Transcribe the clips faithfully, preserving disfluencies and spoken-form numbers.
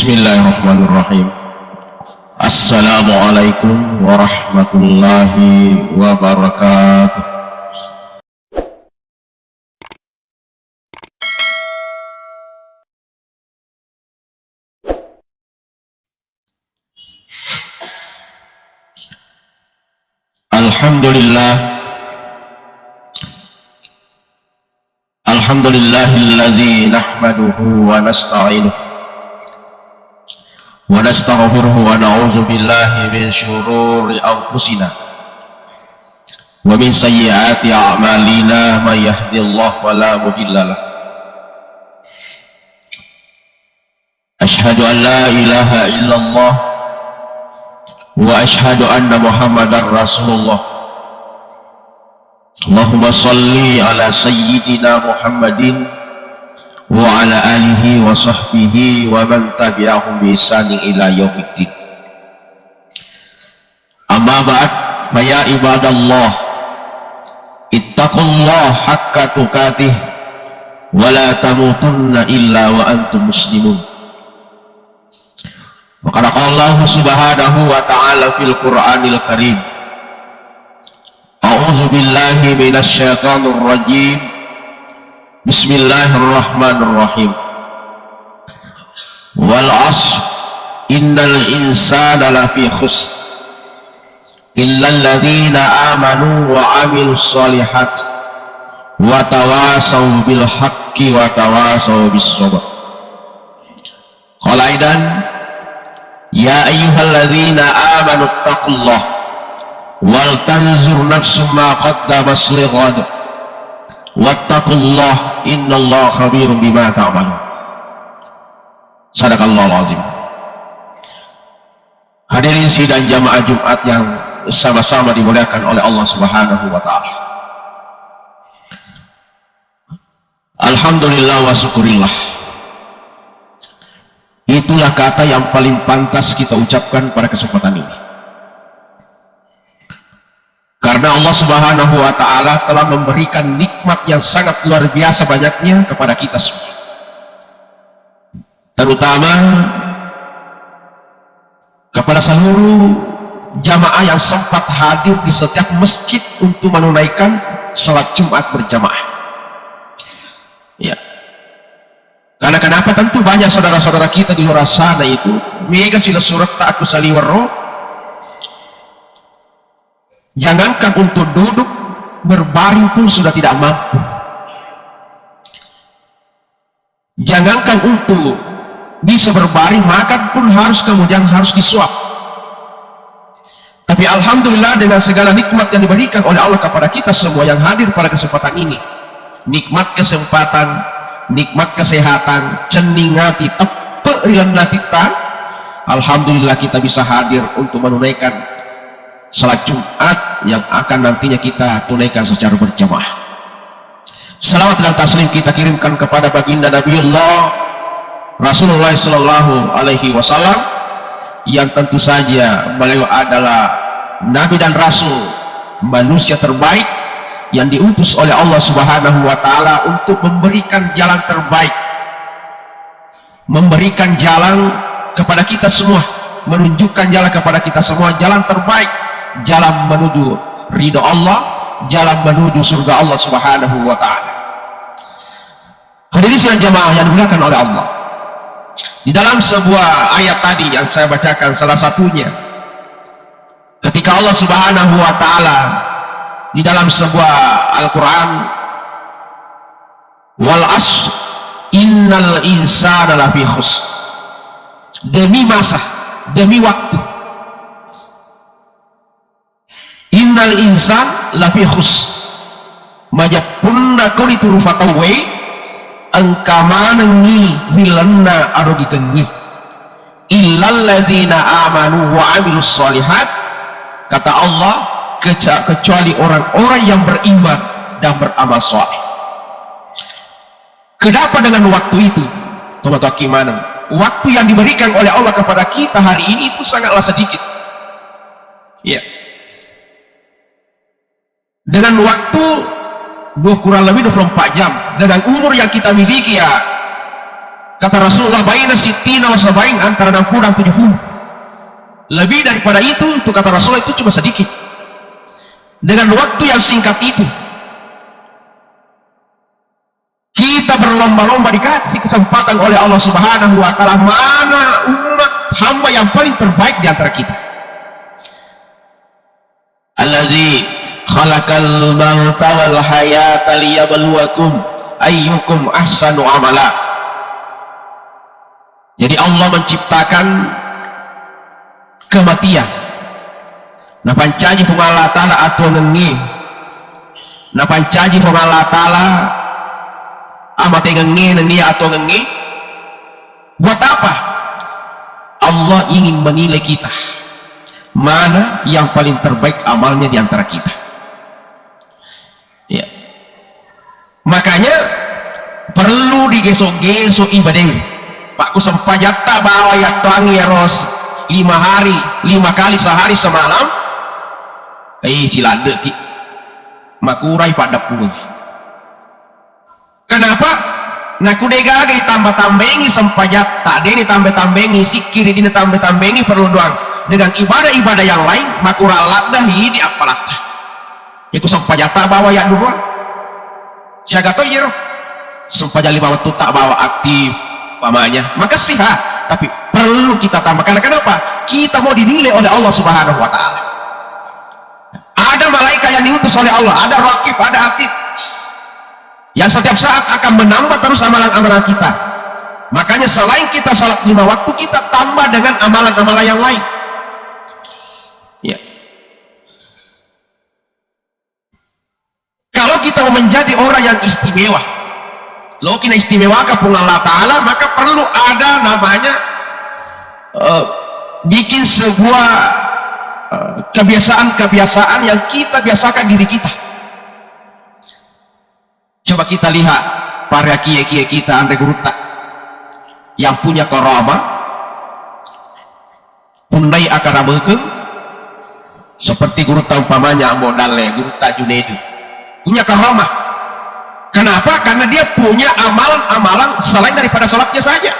Bismillahirrahmanirrahim. Assalamualaikum warahmatullahi wabarakatuh. Alhamdulillah. Alhamdulillahilladzi nahmaduhu wa nasta'inuh wa nastaghfiruhu wa na'udzu billahi min syururi anfusina wa min sayyiati a'malina. May yahdihillahu fala mudhillalah. Asyhadu an la ilaha illallah wa asyhadu anna Muhammadar Rasulullah. Allahumma salli ala sayyidina Muhammadin wa ala alihi wa sahbihi wa man tabi'ahum bi ihsanin ila yaumiddin. Amma ba'd, fa ya ibadallah, ittaqullaha haqqa tuqatih wa la tamutunna illa wa antum muslimun. Wa qad qala Allahu subhanahu wa ta'ala fil Qur'anil Karim. A'udzu billahi minasy syaithanir rajim. Bismillahirrahmanirrahim. Wal 'asr, innal insana lafi khusr. Illalladzina amanu wa 'amilus shalihat wa tawasau bil haqqi wa tawasau bis sabr. Qala aidan, ya ayyuhalladzina amanu taqullaha wal tanzur nafsum ma qaddamat lighad wattaqullaha innallaha khabirum bima ta'malun. Sadaqallahul azim. Hadirin sidang jamaah Jumat yang sama-sama dimuliakan oleh Allah Subhanahu wa taala. Alhamdulillah wa syukurillah. Itulah kata yang paling pantas kita ucapkan pada kesempatan ini. Karena Allah Subhanahu wa taala telah memberikan nikmat yang sangat luar biasa banyaknya kepada kita semua. Terutama kepada seluruh jamaah yang sempat hadir di setiap masjid untuk menunaikan salat Jumat berjamaah. Ya. Karena kenapa, tentu banyak saudara-saudara kita di luar sana itu, mega sila surat tak aku saliwaro, jangankan untuk duduk, berbaring pun sudah tidak mampu. Jangankan untuk bisa berbaring, makan pun harus kemudian harus disuap. Tapi alhamdulillah, dengan segala nikmat yang diberikan oleh Allah kepada kita semua yang hadir pada kesempatan ini, nikmat kesempatan, nikmat kesehatan, cenning ati, teppe ri lalenna atitta, alhamdulillah kita bisa hadir untuk menunaikan salat Jumat yang akan nantinya kita tunaikan secara berjamaah. Salawat dan taslim kita kirimkan kepada baginda Nabiullah Rasulullah sallallahu alaihi wasallam, yang tentu saja beliau adalah nabi dan rasul, manusia terbaik yang diutus oleh Allah Subhanahu wa taala untuk memberikan jalan terbaik, memberikan jalan kepada kita semua, menunjukkan jalan kepada kita semua, jalan terbaik, jalan menuju ridho Allah, jalan menuju surga Allah Subhanahu wa taala. Hadirin sidang jamaah yang dimuliakan oleh Allah. Di dalam sebuah ayat tadi yang saya bacakan salah satunya, ketika Allah Subhanahu wa taala di dalam sebuah Al-Qur'an, "Wal 'asr, innal insana lafi khusr." Demi masa, demi waktu. "Innal insan lafi khusr." Majeppunna koni tu rupa tauwe, engka manengngi ri lalenna arugi kengngi. "Illalladzina amanu wa amilus shalihat," kata Allah, keca-, kecuali orang-orang yang beriman dan beramal saleh. Kenapa dengan waktu itu? Tomatoaki maneng. Waktu yang diberikan oleh Allah kepada kita hari ini itu sangatlah sedikit. Ya. Dengan waktu dua, kurang lebih dua puluh empat jam, dengan umur yang kita miliki, ya, Kata Rasulullah, "Baina sittina wa sabain," antara enam puluh dan tujuh puluh. Lebih daripada itu, itu kata Rasulullah itu cuma sedikit. Dengan waktu yang singkat itu, kita berlomba-lomba dikasih kesempatan oleh Allah Subhanahu wa Ta'ala, mana umat hamba yang paling terbaik di antara kita. Allazi khalaqal mauta wal hayata liyabluwakum ayyukum ahsanu amala. Jadi Allah menciptakan kematian. Napancaji Puang Allah Ta'ala atuongengnge. Napancaji Puang Allah Ta'ala amatengengnge nennia atuongengnge. Buat apa? Allah ingin menilai kita. Mana yang paling terbaik amalnya di antara kita. Ya. Makanya perlu digesok-gesok ibadah. Pak, ku sempajatta bawa yattoangi ya ros lima hari, lima kali sehari semalam. Eh, siladdeki. Makurai pada pui. Kenapa? Naku degaga ditambah-tambahi sempajatta, de ditambah-tambahi sikkiri, de ditambah-tambahi perlu doang. Dengan ibadah-ibadah yang lain, makurang ladda idi appalatta. Iku sempajatta bawa ya dua. Siaga to iyaro. Sempajang lima wettu tak bawa aktif, umpamanya. Makessih ha, tapi perlu kita tambah. Karena kenapa? Kita mau dinilai oleh Allah Subhanahu wa Ta'ala. Ada malaikat yang diutus oleh Allah, ada rakib, ada atid. Yang setiap saat akan menambah terus amalan-amalan kita. Makanya selain kita salat lima waktu, kita tambah dengan amalan-amalan yang lain. Ya. Kalau kita mau menjadi orang yang istimewa, lo kina istimewa ke Puang Allah Ta'ala, maka perlu ada namanya eh, bikin sebuah eh, kebiasaan-kebiasaan yang kita biasakan diri kita. Coba kita lihat para kiai-kiai kita, anre gurutta yang punya karomah, punnai akaramekeng, seperti gurutta umpamanya Ambo Dalle, gurutta Junedi, punya karomah. Kenapa? Karena dia punya amalan-amalan selain daripada sholatnya saja.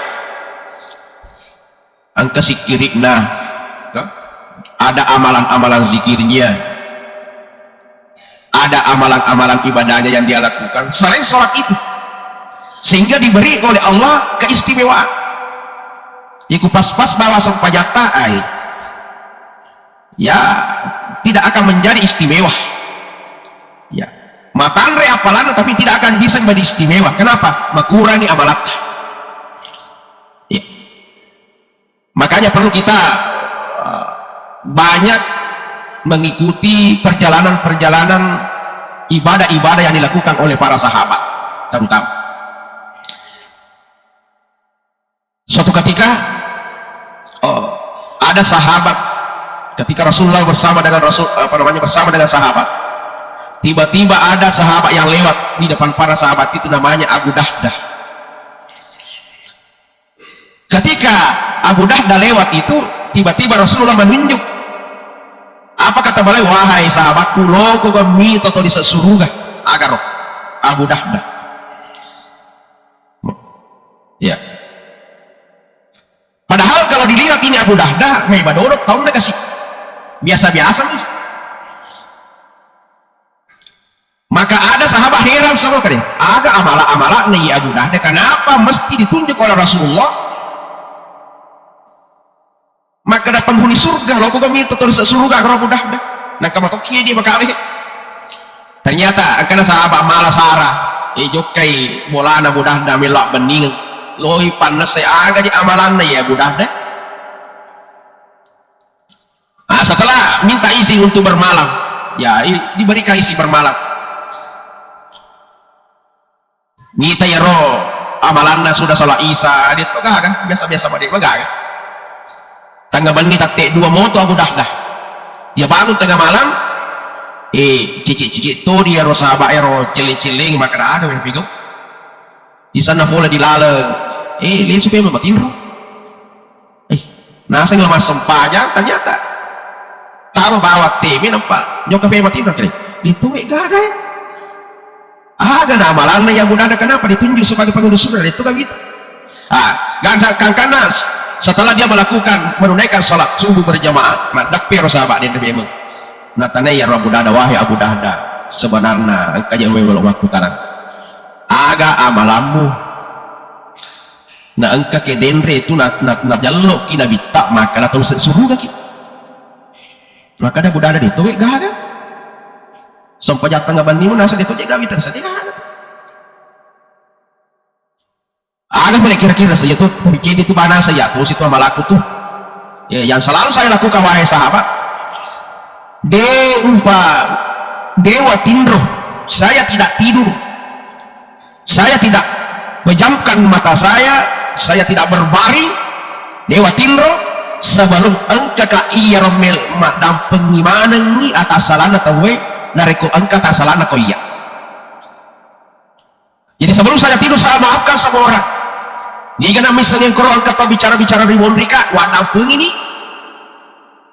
Engka sikkiri'na, ada amalan-amalan zikirnya, ada amalan-amalan ibadahnya yang dia lakukan selain sholat itu, sehingga diberi oleh Allah keistimewaan. Iku pas-pas bawa sempajatta ai, ya, tidak akan menjadi istimewa. Ya, matanre apalanna tapi tidak akan bisa menjadi istimewa. Kenapa? Makurangi amalatta. Ya. Makanya perlu kita eh, banyak mengikuti perjalanan-perjalanan ibadah-ibadah yang dilakukan oleh para sahabat, terutama. Suatu ketika, oh, ada sahabat, ketika Rasulullah bersama dengan Rasul, apa namanya, bersama dengan sahabat, tiba-tiba ada sahabat yang lewat di depan para sahabat itu, namanya Abu Dahdah. Ketika Abu Dahdah lewat itu, tiba-tiba Rasulullah menunjuk. Apa kata beliau? "Wahai sahabatku, loko gemmi to toli suruga." Agaro Abu Dahdah. Ya. Padahal kalau dilihat ini Abu Dahdah, mai badodok tahun kasih. Biasa-biasa nih. Maka ada sahabat heran sama kali. Aga amala-amala nih Abu Dahdah, kenapa mesti ditunjuk oleh Rasulullah? Maka datang penghuni surga, lo kok kami itu terus surga kalau Abu Dahdah. Nah, kamu tahu kia dia bakal. Ternyata engkana sahabat malah Sarah. Eh, jokkai bolana Abu Dahdah melok bening. Loi panas saya aga di amalanna ya Abu Dahdah. Ah, setelah minta izin untuk bermalam, ya, i- diberikan izin bermalam. Mita yaro amalanna sudah salat Isya, dia to gaga, biasa-biasa pada gaga. Tengah benni tette dua moto Abu Dahdah. Dia bangun tengah malam, eh, cicik-cicik to dia ro sahabat ero celeng-celeng maka ada yang pigo. Di sana pula dilaleng, eh, lesu pe matinro. Eh, naseng lo massempajang, ternyata tama bawang teme nampa jokka pe matinro kali. Itu we gaga ya. Aga na amalanna ya Abu Dahdah, kenapa ditunjuk sebagai penghuni surga? Itu kan gitu. Ah, gangka-, gangkanna setelah dia melakukan, menunaikan salat subuh berjamaah, maddeppe ro sahabat denre memeng. Natanai iyaro Abu Darda, "Wahai Abu Darda, sebenarna engka je melo makkutanang. Aga amalammu? Na engka ke denre itu na, na, najalloki nabitta makkada tau se-, surugaki." Makkada Abu Darda, "De to we gaga. Sempajattang abannimu nasa de to je gaga, terasa je gaga." Aga pale kira-kira saya tu, terjadi tu bana saya tu, situ amalaku tu. Ya, yang selalu saya lakukan, wahai sahabat, de upa, dewa tinro, saya tidak tidur, saya tidak pejamkan mata saya, saya tidak berbaring, dewa tinro, sebelum engka ka iya romel madampengi manengi atas salana tauwe, narekko engka atas salana ko iya. Jadi sebelum saya tidur, saya maafkan semua orang. Niga na misseng engkoro engka tau bicara-bicara ri monrika, waddampengini.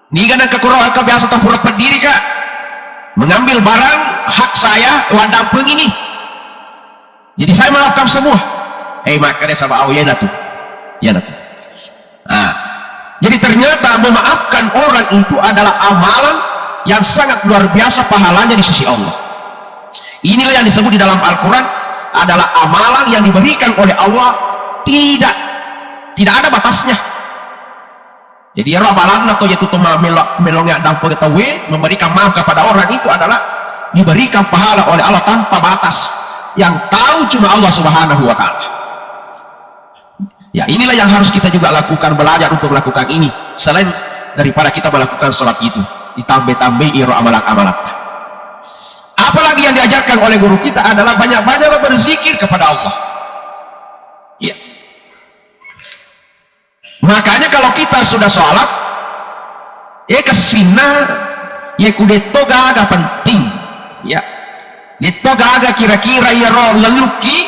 Niga na engka koro engka biasa tau pura peddiri ka, mengambil barang hak saya, waddampengini. Jadi saya maafkan semua. Eh, makkada saba au, iyanatu. Iyanatu. Nah, jadi ternyata memaafkan orang itu adalah amalan yang sangat luar biasa pahalanya di sisi Allah. Inilah yang disebut di dalam Al-Quran adalah amalan yang diberikan oleh Allah, tidak, tidak ada batasnya. Jadi, ero amalanna to, yaitu to ma-, melo-, melongi addampeng tauwe, memberikan maaf kepada orang itu adalah diberikan pahala oleh Allah tanpa batas, yang tahu cuma Allah Subhanahu wa Ta'ala. Ya, inilah yang harus kita juga lakukan, belajar untuk melakukan ini. Selain daripada kita melakukan sholat itu, ditambah-tambahi iro amalak-amalak. Apalagi yang diajarkan oleh guru kita adalah banyak-banyaklah berzikir kepada Allah. Ya. Makanya kalau kita sudah sholat, ya kessinna, ya ku detto gaga penting. Ya. Detto gaga kira-kira iyaro lelukki,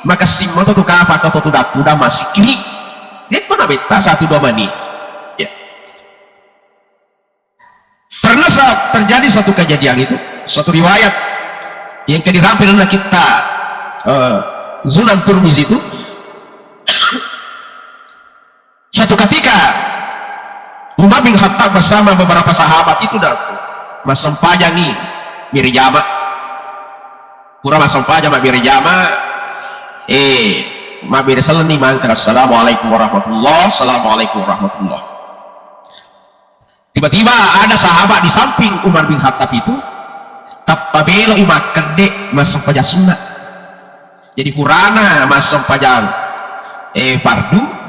makessing moto tu kapa ko to tudang-tudang massikkiri. Detto na betta satu dua mani. Ya. Pernah sa-, terjadi satu kejadian itu, satu riwayat yang ke dirampe dalam kitab, eh, Sunan Turmizi itu. Suatu ketika, Umar bin Khattab bersama beberapa sahabat itu dah massempajangi mabberejama. Pura massempajang mabberejama, eh, mabbere sellenni mangkada, "Assalamualaikum warahmatullah, assalamualaikum warahmatullah." Tiba-tiba ada sahabat di samping Umar bin Khattab itu, tappa meloi makkedde massempajang sunna. Jadi purana massempajang, eh, fardu,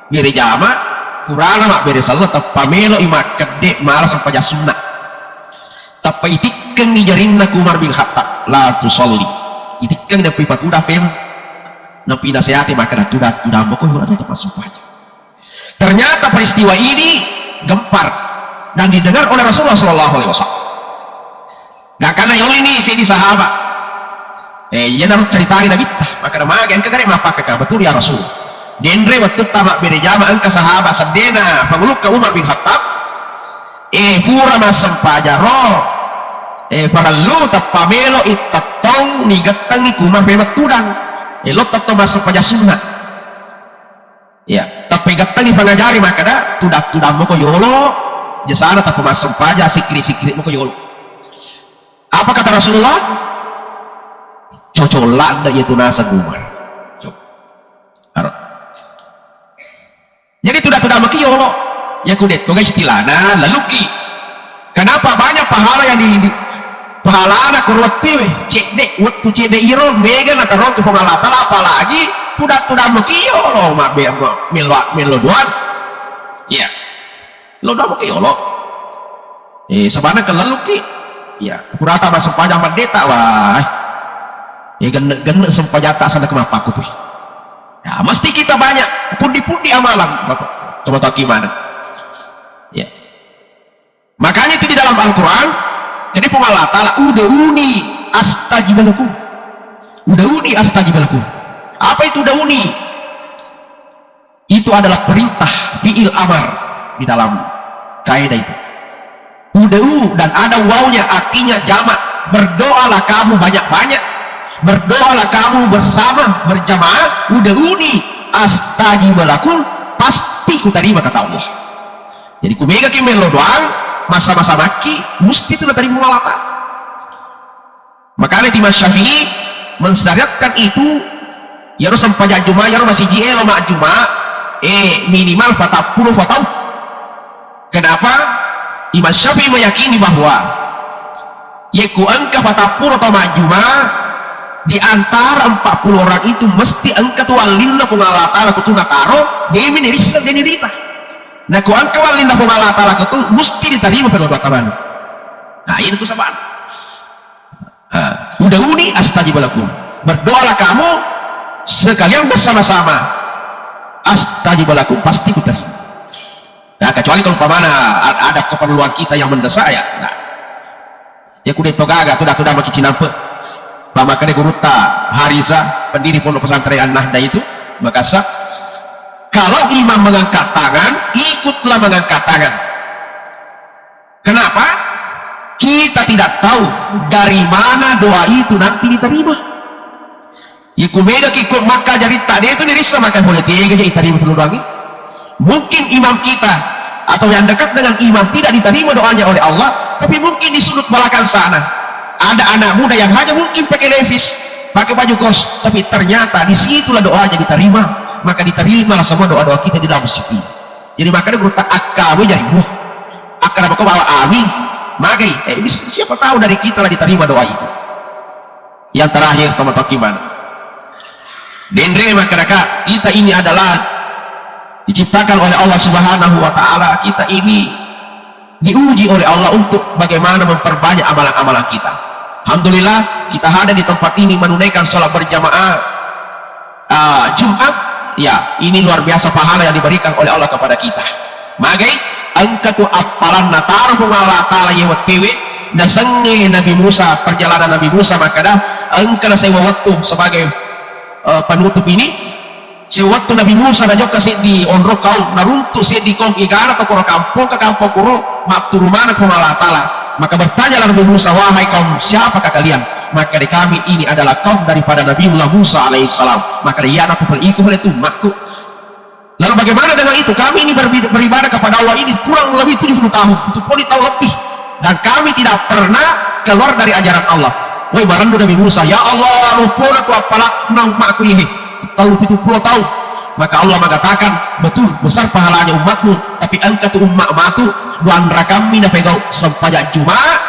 bere jama, purana mabbere selleng, tappa meloi makkedde mala sempajang sunna. Tappa itikkengi jarinna ku Umar bin Khattab, "La tusalli." Itikkengi, nappa ipatudang memang. Nappa inasehati makkeda, "Tudang, tudang mako, pura sai tappa sempajang." Ternyata peristiwa ini gempar dan didengar oleh Rasulullah sallallahu alaihi wasallam. Gangkanna yolini seddi sahabat. Eh, iyanaro ceritana Nabitta, makkeda, "Magi engka gare mappakkeda betul ya Rasul?" Denre wettutta mabbere jama engka sahabat seddena pangulukka Umar bin Khattab, eh, pura massempajang ro, eh, parellu tappa meloi tettong nigettengi ku Umar memang tudang. Eh, lo tettong massempajang sunna. Iya, tappa igattengi pangajari makkeda, "Tudang-tudang moko yolo, jasana tappa massempajang, sikkiri-sikkiri moko yolo." Apa kata Rasulullah? "Cocolla anda itu naseng Umar." Coba. Aro. Jadi tudang-tudang maki yolo. Ya ku detto ga istilahna, laluki. Kenapa banyak pahala yang di, di pahalana ko ruwattiwe, cedde, wettu cedde iro mega natarongki Puang Allah Taala, apalagi tudang-tudang maki yolo, mabbe, mello, mello doang. Iya. Lo doang maki yolo. Eh, sabana kelalukki. Iya, purata massempajang maddeta, wah. Eh, genne-genne sempajatta sana kemappaku tu. Ya, mesti kita banyak puddi-puddi amalan, Bapak. Coba taki mana? Ya. Makanya itu di dalam Al-Quran, jadi Puang Allah Ta'ala, "Ud'uni astajib lakum." "Ud'uni astajib lakum." Apa itu ud'uni? Itu adalah perintah fi'il amar di dalam kaidah itu. Ud'u dan ada wawnya, artinya jamak. Berdoalah kamu banyak-banyak. Berdoalah kamu bersama, berjamaah. Ud'uni astajib lakum, pasti kutarima, kata Allah. Jadi kumegaki mello doang, massama-samakki, musti tu natarima Allah Ta'ala. Makanya Imam Syafi'i mensyariatkan itu, yaro sempajang Juma, yaro masiji elo majjuma, eh, minimal patappulo patau. Kenapa? Imam Syafi'i meyakini bahwa yekko engka patappulo tau majjuma, di antara empat puluh orang itu mesti engka tu wallinna Puang Allah Ta'ala kutu nataro, demi nirisseng, demi nirita. Nah, ko engka wallinna Puang Allah Ta'ala kutu, mesti ditarima pada doa tamanu. Nah, ini tu sabana. Ah, ud'uni astajib lakum. Berdoalah kamu sekalian bersama-sama. Astajib lakum, pasti kuterima. Nah, kecuali kalau umpamana a-, ada keperluan kita yang mendesak, ya. Nah, ya kuda itu gaga, tuda-tuda maki cinampe. Pamakane gurutta Hariza, pendiri Pondok Pesantren An-Nahda itu, Makassar. Kalau imam mengangkat tangan, ikutlah mengangkat tangan. Kenapa? Kita tidak tahu dari mana doa itu nanti diterima. Iya, kumega ki ko makka jaritta de tu nirissa maka boleh tega je itarima penuduhangi. Mungkin imam kita atau yang dekat dengan imam tidak diterima doanya oleh Allah, tapi mungkin di sudut belakang sana ada anak muda yang hanya mungkin pakai levis, pakai baju kos, tapi ternyata di situlah doanya diterima, maka diterimalah semua doa-doa kita di dalam masjid ini. Jadi makanya guru tak akka we jari buah. Akka apa kau bawa amin? Magai, eh, bis-, siapa tahu dari kita lah diterima doa itu. Yang terakhir, teman-teman, denre masyarakat, kita ini adalah diciptakan oleh Allah Subhanahu wa Ta'ala. Kita ini diuji oleh Allah untuk bagaimana memperbanyak amalan-amalan kita. Alhamdulillah, kita hadir di tempat ini menunaikan sholat berjamaah, ah, Jumat. Ya, ini luar biasa pahala yang diberikan oleh Allah kepada kita. Magai, engka tu appalanna taro Puang Allah Ta'ala ye wettuwe, nasengnge Nabi Musa, perjalanan Nabi Musa makkeda, engka nasewa wettu sebagai, eh, penutup ini. Sewettu Nabi Musa najokka seddi onrong kaum, naruntu seddi kaum, igana to koro kampong ke kampong koro, matturu maneng Puang Allah Ta'ala. Maka bertanyalah Nabi Musa, "Wahai kaum, siapakah kalian?" Maka di kami ini adalah kaum daripada Nabiullah Musa alaihissalam. Maka di yana tu pun iku oleh tu umatku. Lalu bagaimana dengan itu? Kami ini berbi-, beribadah kepada Allah ini kurang lebih tujuh puluh tahun, tujuh puluh tahun lebih. Dan kami tidak pernah keluar dari ajaran Allah. Woi, marendu Nabi Musa, "Ya Allah, lompona tu appala na umatku ini. Tahu tujuh puluh tahun." Maka Allah mengatakan, "Betul, besar pahalanya umatmu, tapi engka tu umat matu, dua rakammi na pegau sempajang Jumat,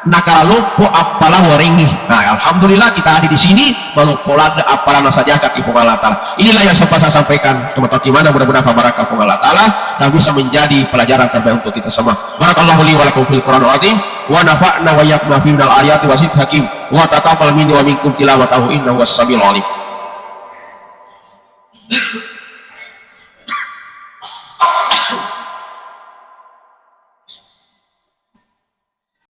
nakaloppo appala warengngi." Nah, alhamdulillah kita hadir di sini, maloppo ladde appala nasadiakan Puang Allah Ta'ala. Inilah yang sempat saya sampaikan, teman-teman, gimana, mudah-mudahan berkah Puang Allah Ta'ala dan bisa menjadi pelajaran terbaik untuk kita semua. Barakallahu li wa lakum fil Qur'anil azim, wa nafa'na wa iyyakum bima fihi minal ayati wa zikril hakim, wa taqabbal minni wa minkum tilawatahu innahu huwas samiul alim.